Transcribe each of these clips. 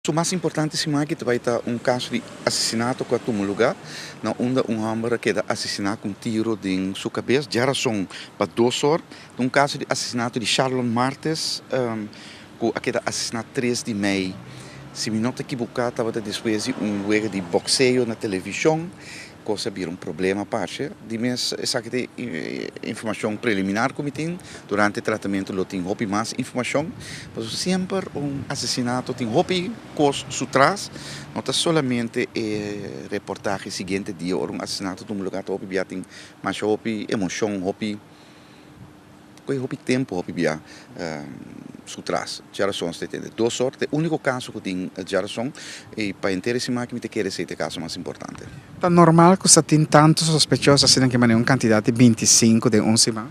Su mas importante siman aki ta bai ta un kaso di asesinato ku a tuma lugá na unda un hòmber a keda asesiná ku un tiro den su kabes djarason pa 2 or. Ta un kaso di asesinato di Sharlon Martes ku a keda asesiná 3 di mei. Si mi no ta ekiboká, tabata despues di un wega di bokseo na televishon. Kos a bira un problema parse. Di mes esaki ta informashon preliminar ku mi tin. Durante e tratamentu lo tin hopi mas informashon. Pasobra semper un asesinato tin hopi kos su tras. No ta solamente e reportahe siguiente dia ora un asesinato tuma lugá, ta hopi bia tin masha hopi emoshon, hopi hopi tempu, hopi bia su tras. Djarason ta tende 2 or, ta e úniko kaso ku tin djarason i pa henter e siman aki mi ta kere esei ta e kaso mas importante. Ta normal ku sa tin tantu sospechoso asina ku manera un kantidat di 25 den un siman?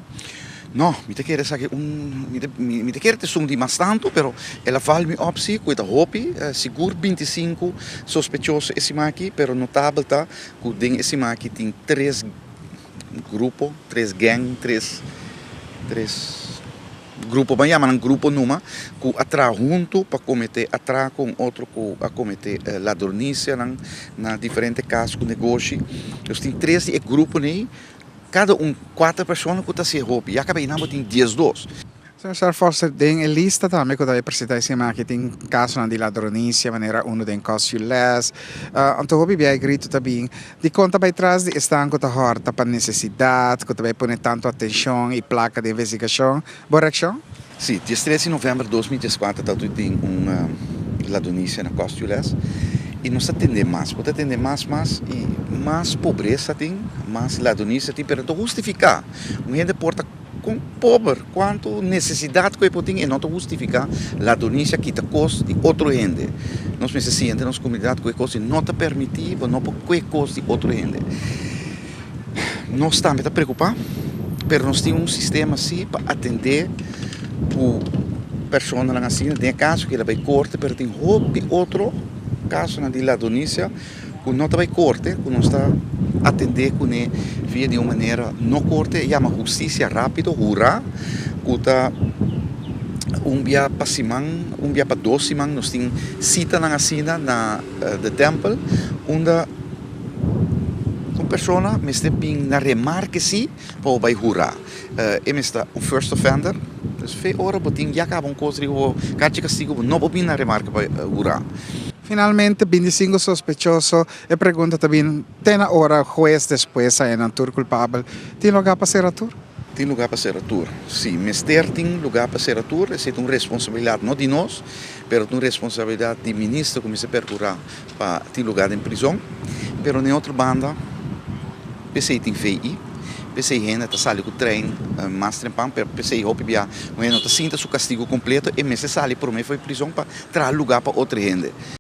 No, mi ta kere esaki un mi ta kere ta esun di mas tantu, pero el a val mi op si ku e ta hopi, sigur 25 sospechoso e siman aki, pero notabel ta ku den e siman aki tin tres grupo, tres gang, tres grupo, ban yama nan grupo numa, ku a traha huntu pa kometé atrako, un otro ku a kometé ladronisianan na diferente kas ku negoshi. Dus tin tres di e gruponan ei, kada un kuater persona ku ta hasi e hopi. Ya kaba einan bo tin 12. Señor Sheriff Foster, den e lista tambe ku ta bai presentá e siman aki tin kasonan di ladronisia manera unu den Cost You Less. Anto hopi bia e gritu ta bin di kon ta bai tras di esnan ku ta hòrta pa nesesidat, ku ta bai pone tantu atenshon i plaka den investigashon. Bo reakshon? Si, 13 di novèmber 2014 ta tin un ladronisia na Cost You Less i nos ta tende mas, bo ta tende mas, mas i mas pobresa tin, mas ladronisia tin, pero no ta hustifiká. Un hende por ta kon pober, kuantu nesesidat ku e por tin, e no ta hustifiká ladronisia, kita kos di otro hende. Nos mester siña den nos komunidat ku e kos no ta permití, bo no por kue kos di otro hende. Nos tambe ta preokupá, pero nos tin un sistema si pa atendé ku personanan asina. Den e kaso ku el a bai korte, pero tin hopi otro kasonan di ladronisia ku no ta bai korte, ku nos ta atendé kuné via di un manera no korte, yama hustisia rápido, hura, ku ta un bia pa siman, un bia pa 2 siman nos tin sitanan asina na de tempel, unda un persona mester bin na remarke si pa bai hura. E mester un first offender, dus fe ora bo tin ya kaba un kos riba bo karchi kastigu, bo no por bin na remarke pa hura. Finalmente, 25 sospechoso, e pregunta ta bin, te na ora hues despues haña nan tur kulpabel, tin lugá pa sera tur? Tin lugá pa sera tur. Si, mester tin lugá pa sera tur, esei ta un responsabilidat no di nos, pero ta un responsabilidat di minister ku mester perkurá pa tin lugá den prizòn. Pero na otro banda, p'esei tin VI, p'esei hende ta sali ku trein mas trempan, pero p'esei hopi bia un hende no ta sinta su kastigu kompleto, e mester sali promé for di prizòn pa traha lugá pa otro hende.